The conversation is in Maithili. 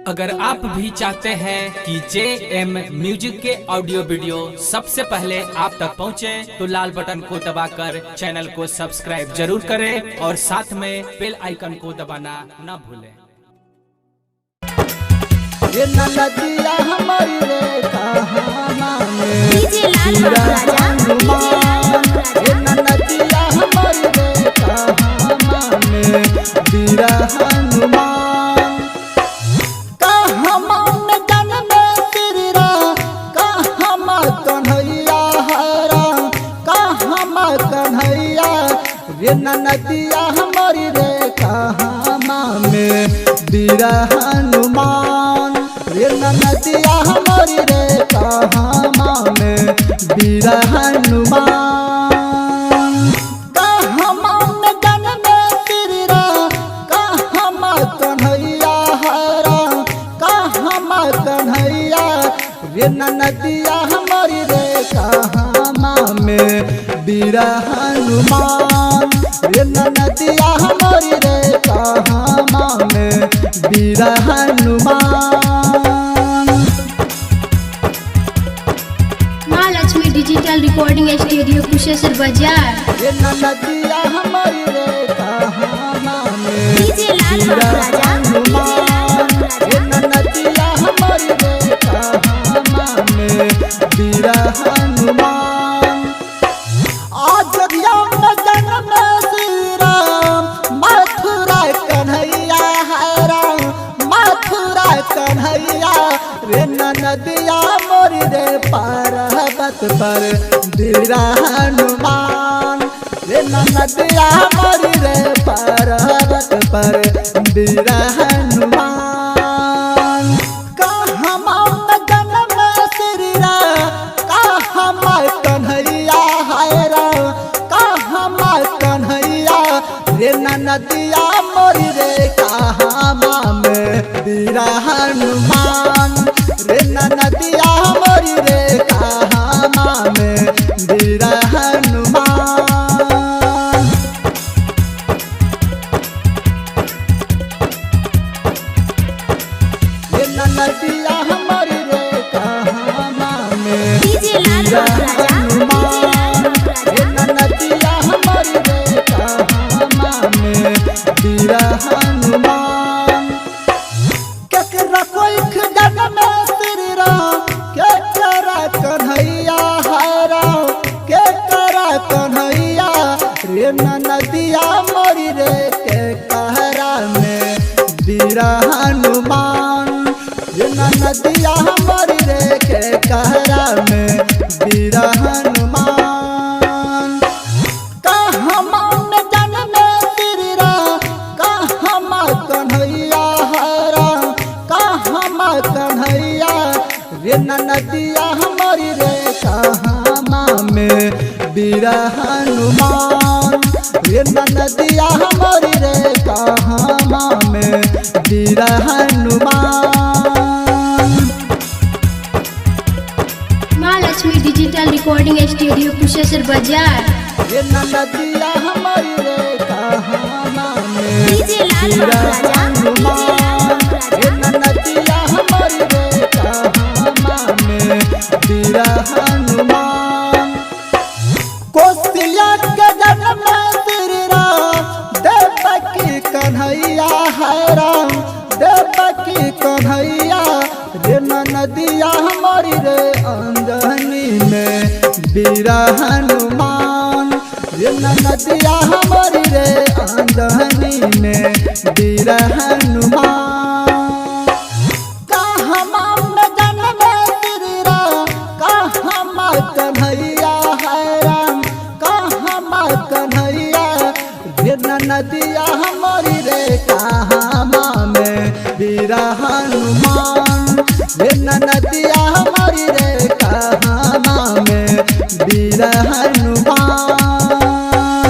अगर आप भी चाहते हैं कि जे एम म्यूजिक के ऑडियो वीडियो सबसे पहले आप तक पहुंचे, तो लाल बटन को दबाकर चैनल को सब्सक्राइब जरूर करें और साथ में बेल आइकन को दबाना न भूलें। ये नदिया हमारी रे कहाना में डीजे लाल बाबू राजा, डीजे लाल बाबू राजा। ये नदिया हमारी रे कहाना में बीरा हनुमान कहाँ में जन्म श्री राम कहाँ कन्हैया हरा कहाँ कन्हैया रे नदिया हमारी रे कहाँ में बीरा हनुमान रे नदिया हमारी रे कहाँ में बीरा हनुमान कहाँ में जन्म श्री राम कहाँ कन्हैया हरा कहाँ कन्हैया रे नदिया हमारी रे कहाँ में बीरा हनुमान रे नदिया हमारी रे कहाँ में बीरा हनुमान। माँ Lakshmi digital recording studio Kusheshwar बाजार। रे नदिया हमारी रे कहाँ में डीजे लाल बाबू राजा, डीजे लाल बाबू रे राजा। नदिया हमारी रे कहाँ में बीरा हनुमान। आज में जन्म श्री राम मथुरा कन्हैया है राम मथुरा कन्हैया रे नदिया मोरी रे पर्वत पर बीरा हनुमान रे नदिया मोरी रे पर्वत पर बीरा हनुमान। कहाँ जन्म श्री राम कहाँ कन्हैया है राम कहाँ कन्हैया रे नदिया मोरी रे कहाँ में बीरा हनुमान रे नदिया मोरी रे कहाँ में बीरा हनुमान। रे नदिया हमारी रे कहाँ में डीजे लाल बाबू राजा, डीजे लाल बाबू रे राजा। नदिया हमारी रे कहाँ में बीरा हनुमान। केकरा कोई जन्म श्री राम केकरा कन्हैया है राम केकरा कन्हैया रे नदिया मोरी रे के कहरा में बीरा हनुमान रे नदिया हमारी रे के कहरा में बीरा हनुमान। कहाँ में जन्म श्री राम कहाँ कन्हैया है राम कहाँ कन्हैया रे नदिया हमारी रे कहाँ में बीरा हनुमान रे नदिया हमारी रे कहाँ में बीरा हनुमान। माँ Lakshmi digital recording studio Kusheshwar बाजार। रे नदिया हमारी रे कहाँ में डीजे लाल बाबू राजा, डीजे लाल बाबू रे राजा। नदिया हमारी रे कहाँ में बीरा हनुमान। कोसिया के जन्म श्री राम देवकी कन्हैया है राम देवकी कन्हैया रे नदिया हमारी रे अंजनी में बीरा हनुमान रे नदिया हमारी रे अंजनी में बीरा हनुमान। कहाँ में जन्म श्री राम कहाँ कन्हैया है राम कहाँ कन्हैया रे नदिया हमारी रे कहाँ में बीरा हनुमान रे नदिया हमारी रे कहाँ में बीरा हनुमान।